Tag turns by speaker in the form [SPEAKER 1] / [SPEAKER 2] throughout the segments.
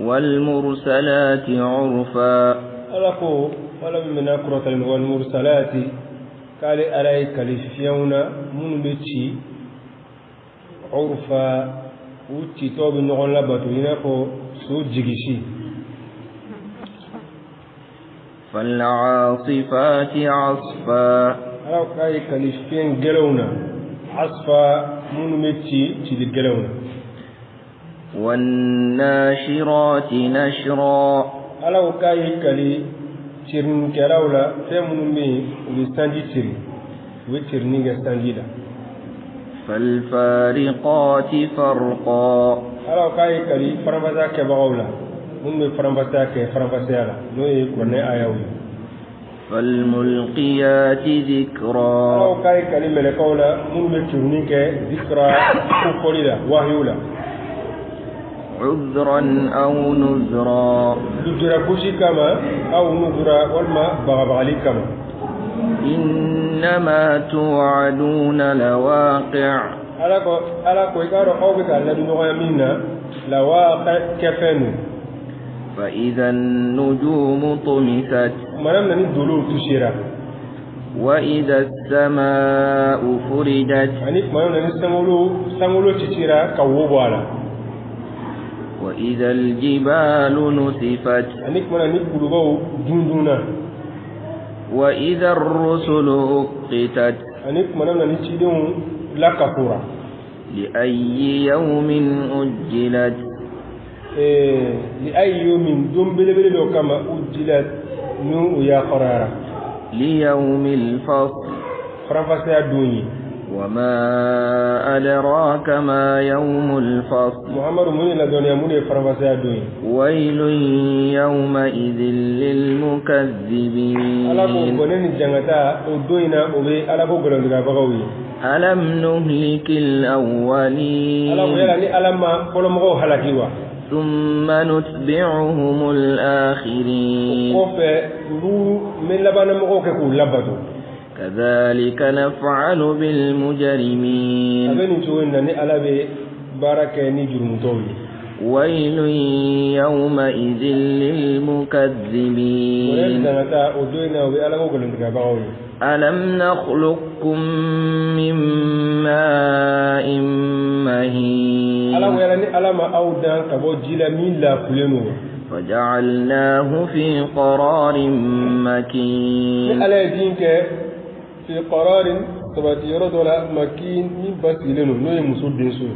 [SPEAKER 1] والمرسلات عرفا.
[SPEAKER 2] Ala ko wala min bɛna kɔrɔtalen والمرسلات, k'ale Ala ye kali fiɲɛw na minnu bɛ ci, عرفا, u citɔ bɛ ɲɔgɔn labato i n'a fɔ so jigisi.
[SPEAKER 1] فالعاصفات عصفا.
[SPEAKER 2] Ala k'a ye kali fiɲɛ gɛlɛnw na, عصفا, minnu bɛ ci cili gɛlɛnw na.
[SPEAKER 1] والناشرات نشرا.
[SPEAKER 2] Ala ko k'a ye kali cirinikɛlaw la, fɛn minnu bɛ yen, u bɛ sanji ciri, u bɛ cirini kɛ sanji la.
[SPEAKER 1] فالفارقات فرقا.
[SPEAKER 2] Ala ko k'a ye kali faranfasiya kɛbagaw la, minnu bɛ faranfasiya kɛ faranfasiya la, n'o ye kuranɛ ayaw ye.
[SPEAKER 1] فالملقيات ذكرا.
[SPEAKER 2] Ala ko k'a ye kali mɛlɛkaw la minnu bɛ cirini kɛ, ذكرا, kofɔli la, wahiyu la.
[SPEAKER 1] عذرا أو نذرا.
[SPEAKER 2] Lujura gosi kama, أو نذرا, walima bagabagali kama.
[SPEAKER 1] إنما توعدون لواقع.
[SPEAKER 2] Ala ko i k'a dɔn aw bɛ ka ladi ɲɔgɔnya min na, لواقع, kɛfɛn don.
[SPEAKER 1] فإذا النجوم طمست.
[SPEAKER 2] Kumana min na ni dolow tusera.
[SPEAKER 1] وإذا السماء فرجت.
[SPEAKER 2] Ani kumana min na ni sankolo cicira ka wo bɔ a la.
[SPEAKER 1] وإذا الجبال نسفت.
[SPEAKER 2] Ani kumana ni kulubaw dundunna.
[SPEAKER 1] وإذا الرسل أقتت.
[SPEAKER 2] Ani kumana min na ni cidenw lakafora.
[SPEAKER 1] لأي يوم أجلت.
[SPEAKER 2] لأي يوم, don belebele dɔ kama, أجلت, n'u y'a kɔrɔyara.
[SPEAKER 1] ليوم الفصل.
[SPEAKER 2] Faranfasiya don ye.
[SPEAKER 1] وما أدراك ما يوم الفصل.
[SPEAKER 2] Muhamadu, mun ye ladɔnniya mun de ye faranfasiya don ye?
[SPEAKER 1] ويل يومئذ للمكذبين.
[SPEAKER 2] Ala ko bɔnɛ ni jangata o don in na, o bɛ Ala ko nkalontigɛbagaw ye.
[SPEAKER 1] ألم نهلك الأولين.
[SPEAKER 2] Ala ko yala ni Ala ma fɔlɔmɔgɔw halaki wa?
[SPEAKER 1] ثم نتبعهم
[SPEAKER 2] O
[SPEAKER 1] الآخرين.
[SPEAKER 2] kɔfɛ, olu n bɛ labanamɔgɔw kɛ k'u labato.
[SPEAKER 1] كذلك نفعل
[SPEAKER 2] A
[SPEAKER 1] بالمجرمين.
[SPEAKER 2] bɛ nin cogo in na ni Ala bɛ baara kɛ ni jurumutɔw ye.
[SPEAKER 1] ويل يومئذ
[SPEAKER 2] Bɔnɛ ni
[SPEAKER 1] للمكذبين.
[SPEAKER 2] jangata o don in na, o bɛ Ala ko nkalontigɛbagaw ye.
[SPEAKER 1] ألم نخلقكم من ماء مهين.
[SPEAKER 2] Ala ko yala ni Ala ma aw dan ka bɔ ji la min lafulen don wa?
[SPEAKER 1] فجعلناه في قرار
[SPEAKER 2] Ni
[SPEAKER 1] مكين.
[SPEAKER 2] Ala ye ji in kɛ في قرار, sabati yɔrɔ dɔ la, مكين, min basigilen don, n'o ye muso denso ye.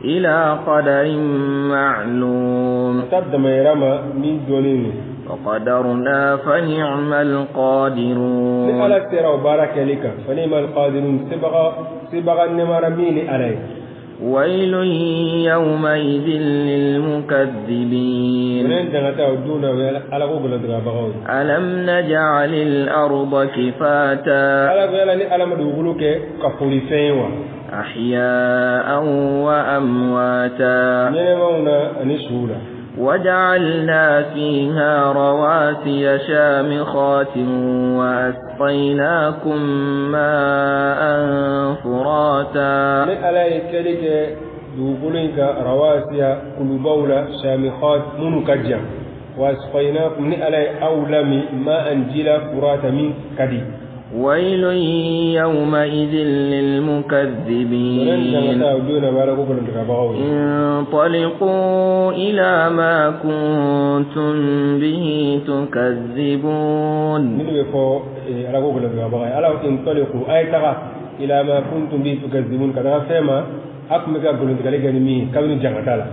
[SPEAKER 1] إلى قدر معلوم.
[SPEAKER 2] Ka taa damayɛrɛ ma min dɔnnen don.
[SPEAKER 1] فقدرنا فنعم
[SPEAKER 2] Ni
[SPEAKER 1] القادرون.
[SPEAKER 2] Ala sera o baara kɛli kan, فنعم القادرون, sebaga nɛmara min ni Ala ye.
[SPEAKER 1] ويل يومئذ للمكذبين.
[SPEAKER 2] Bɔnɛ jangata o don na, o ye Ala ko nkalontigɛbagaw ye.
[SPEAKER 1] ألم نجعل الأرض كفاتا.
[SPEAKER 2] Ala ko yala ni Ala ma dugukolo kɛ ka folifɛn ye wa?
[SPEAKER 1] أحياء وأمواتا.
[SPEAKER 2] Ɲɛnɛmaw na ani suw la.
[SPEAKER 1] وجعلنا فيها رواسي شامخات وأسقيناكم ماء فراتا.
[SPEAKER 2] Ni Ala ye kɛli kɛ dugukolo in ka رواسي, kulubaw la, شامخات, minnu ka jan, وأسقيناكم, ni Ala ye aw lami, ماء, ji la, فراتا, min ka di.
[SPEAKER 1] ويل يومئذ
[SPEAKER 2] Bɔnɛ ni
[SPEAKER 1] للمكذبين.
[SPEAKER 2] jangata o don na, o bɛ Ala ko nkalontigɛbagaw ye.
[SPEAKER 1] انطلقوا إلى ما كنتم به تكذبون.
[SPEAKER 2] Minnu bɛ fɔ Ala ko nkalontigɛbaga ye, Ala ko انطلقوا, a ye taga, إلى ما كنتم به تكذبون, ka taga fɛn ma a tun bɛ ka nkalontigɛli kɛ ni min ye kabini jangata la.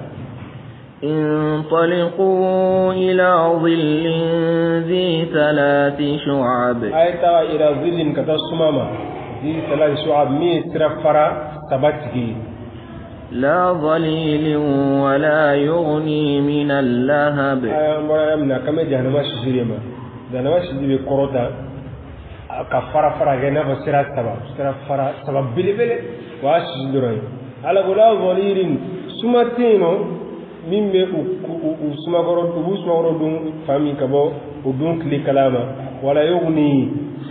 [SPEAKER 1] انطلقوا إلى ظل ذي ثلاث شعب.
[SPEAKER 2] A ye taga إلى ظل, ka taa suma ma, ذي ثلاث شعب, min ye sira fara saba tigi ye.
[SPEAKER 1] لا ظليل ولا يغني من اللهب.
[SPEAKER 2] An bɔra yɔrɔ min na, k'an bɛ jahanama sisi de ma. Jahanama sisi bɛ kɔrɔta ka fara fara kɛ i n'a fɔ sira saba, sira fara saba belebele, o y'a sisi dɔrɔn ye. Ala ko لا ظليل, suma tɛ yen nɔ min bɛ u sumakɔrɔ, u b'u sumakɔrɔ dun fa min ka bɔ o dun tile kala ma, ولا يغني,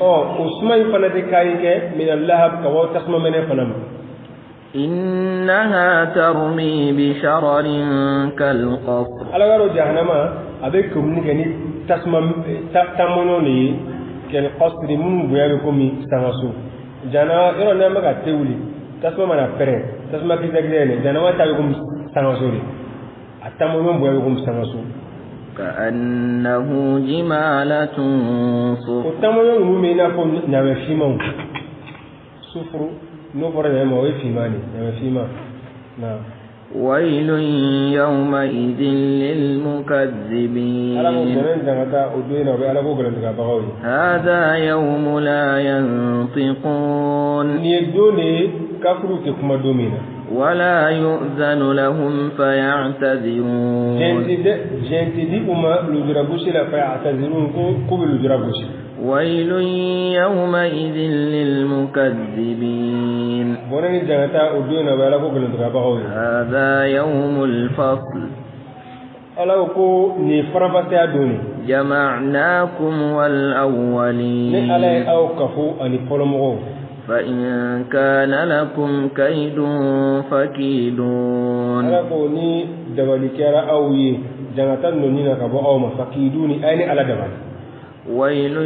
[SPEAKER 2] ɔ o suma in fana tɛ kari kɛ, من اللهب, ka bɔ tasuma mɛnɛ fana ma.
[SPEAKER 1] إنها ترمي بشرر كالقصر
[SPEAKER 2] ala ka dɔn jahanama a bɛ kuruni kɛ ni tasuma tamoɲɔ de ye kalqasri minnu bonya bɛ komi sangaso jahanama yɔrɔ n'an bɛ ka te wuli tasuma mana pɛrɛn tasuma kisɛ kisɛ yɛlɛ jahanama ta bɛ komi sangaso de a tamoɲɔ bonya bɛ komi sangaso
[SPEAKER 1] كأنه جمالة
[SPEAKER 2] o
[SPEAKER 1] صفر
[SPEAKER 2] tamoɲɔ ninnu bɛ i n'a fɔ ɲamɛ finmanw sufuru n'o fɔra ɲamɛ ma o ye finman de ye ɲamɛ finman na
[SPEAKER 1] ويل يومئذ
[SPEAKER 2] ala ko
[SPEAKER 1] للمكذبين
[SPEAKER 2] bɔnɛ jangata o don in na o bɛ ala ko nkalontigɛbagaw ye
[SPEAKER 1] هذا يوم لا ينطقون
[SPEAKER 2] nin ye don de ye kafiriw tɛ kuma don min na
[SPEAKER 1] ولا يؤذن لهم فيعتذرون
[SPEAKER 2] diɲɛ tɛ di u ma lujura gosi la fayatazirun ko k'u bɛ lujura gosi
[SPEAKER 1] ويل يومئذ للمكذبين
[SPEAKER 2] bɔnɛ ni jangata o don in na o bɛ ala ko nkalontigɛbagaw ye
[SPEAKER 1] هذا يوم الفصل
[SPEAKER 2] ala ko ko nin ye faranfasiya don de
[SPEAKER 1] جمعناكم
[SPEAKER 2] ni
[SPEAKER 1] والأولين
[SPEAKER 2] ala ye aw kafo ani fɔlɔmɔgɔw
[SPEAKER 1] فإن كان لكم كيد فكيدون
[SPEAKER 2] ala ko ni dabali kɛra aw ye jangata nɔni na ka bɔ aw ma fakiduni a ye ni ala dabali
[SPEAKER 1] ويل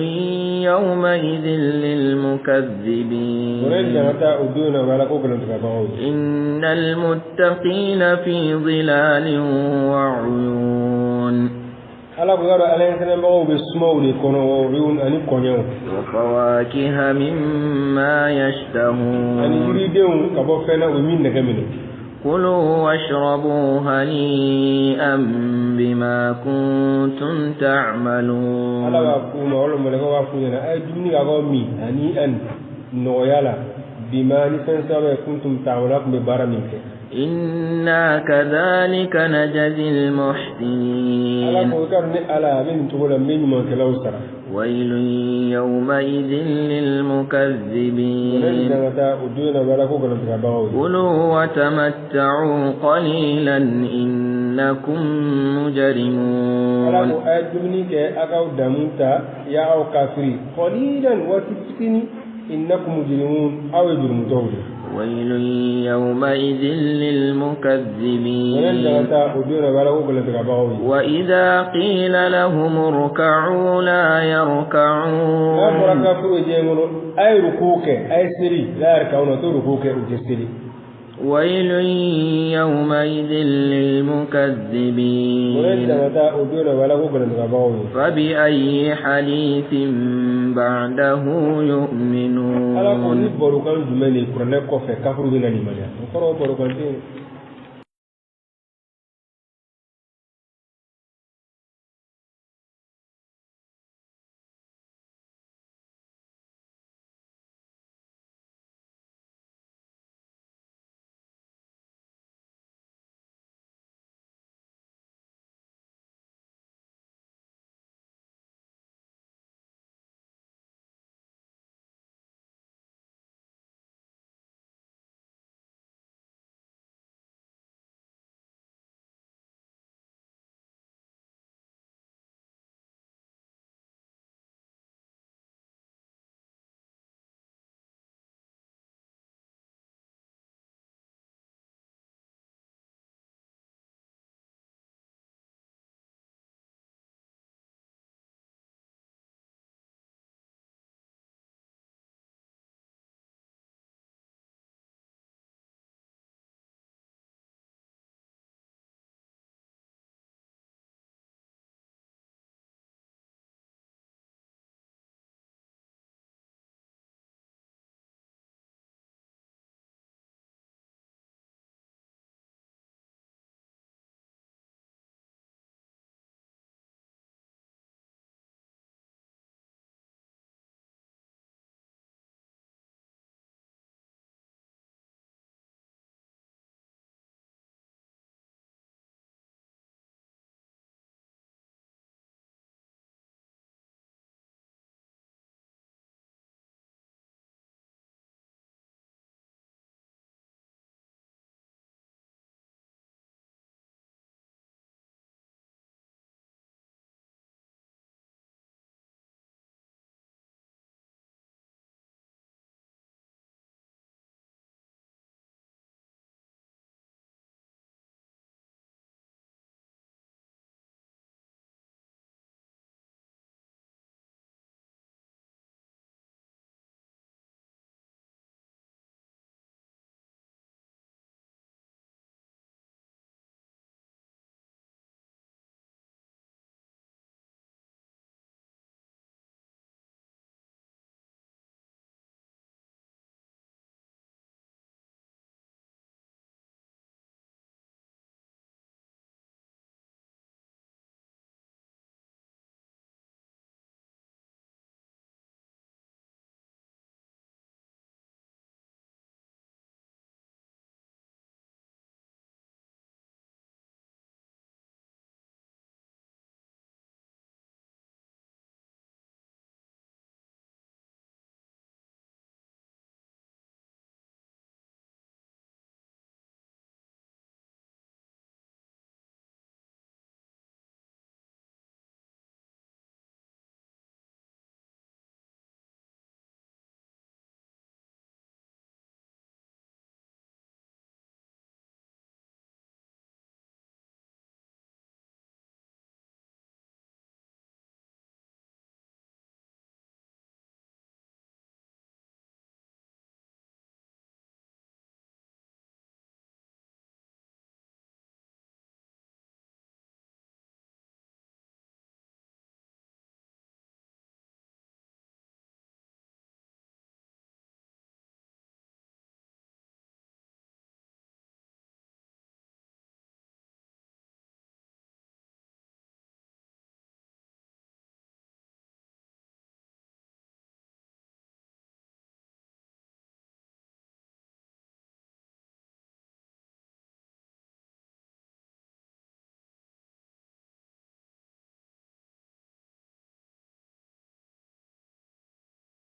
[SPEAKER 1] يومئذ
[SPEAKER 2] bɔnɛ ni
[SPEAKER 1] للمكذبين
[SPEAKER 2] jangata o don in na o bɛ ala ko nkalontigɛbagaw ye
[SPEAKER 1] إن المتقين في ظلال وعيون
[SPEAKER 2] ala ko y'a dɔn ala ɲɛsiranbagaw bɛ sumaw de kɔnɔ wa uyun ani kɔɲɛw
[SPEAKER 1] وفواكه مما
[SPEAKER 2] ani
[SPEAKER 1] يشتهون
[SPEAKER 2] yiridenw ka bɔ fɛn na o ye min nɛgɛ minɛ
[SPEAKER 1] كلوا واشربوا هنيئا بما كنتم
[SPEAKER 2] ala
[SPEAKER 1] تعملون
[SPEAKER 2] b'a f'u ma walima mɛlɛkɛw b'a f'u ɲɛna a ye dumuni k'a k'aw min ani an nɔgɔya la bima ni fɛn saba ye kuntum ta'maluna tun bɛ baara min kɛ
[SPEAKER 1] إنا كذلك نجزي
[SPEAKER 2] ala
[SPEAKER 1] المحسنين
[SPEAKER 2] ko i ka dɔn ne ala a bɛ nin cogo la n bɛ ɲumankɛlaw sara
[SPEAKER 1] ويل يومئذ
[SPEAKER 2] bɔnɛ ni
[SPEAKER 1] للمكذبين
[SPEAKER 2] jangata o don in na o bɛ ala ko nkalontigɛbagaw ye
[SPEAKER 1] كلوا وتمتعوا قليلا إنكم
[SPEAKER 2] ala
[SPEAKER 1] مجرمون
[SPEAKER 2] ko a ye dumuni kɛ a k'aw damu ta ya aw kafiri qalilan waati fitini innakum mujrimun aw ye jurumutɔw de ye
[SPEAKER 1] ويل يومئذ
[SPEAKER 2] bɔnɛ ni
[SPEAKER 1] للمكذبين
[SPEAKER 2] jangata o don in na o bɛ ala ko nkalontigɛbagaw ye
[SPEAKER 1] وإذا قيل لهم اركعوا لا
[SPEAKER 2] n'a fɔra
[SPEAKER 1] يركعون
[SPEAKER 2] kafiriw ye diɲɛ kɔnɔ a ye ruku kɛ a ye seli la yarka'una u tɛ ruku kɛ u tɛ seli
[SPEAKER 1] ويل يومئذ
[SPEAKER 2] bɔnɛ ni
[SPEAKER 1] للمكذبين
[SPEAKER 2] jangata o don in na o bɛ ala ko nkalontigɛbagaw ye
[SPEAKER 1] فبأي حديث بعده
[SPEAKER 2] ala ko ni
[SPEAKER 1] يؤمنون
[SPEAKER 2] barokan jumɛn de ye kuranɛ kɔfɛ kafiriw bɛ na limaniya o kɔrɔ barokan tɛ yen.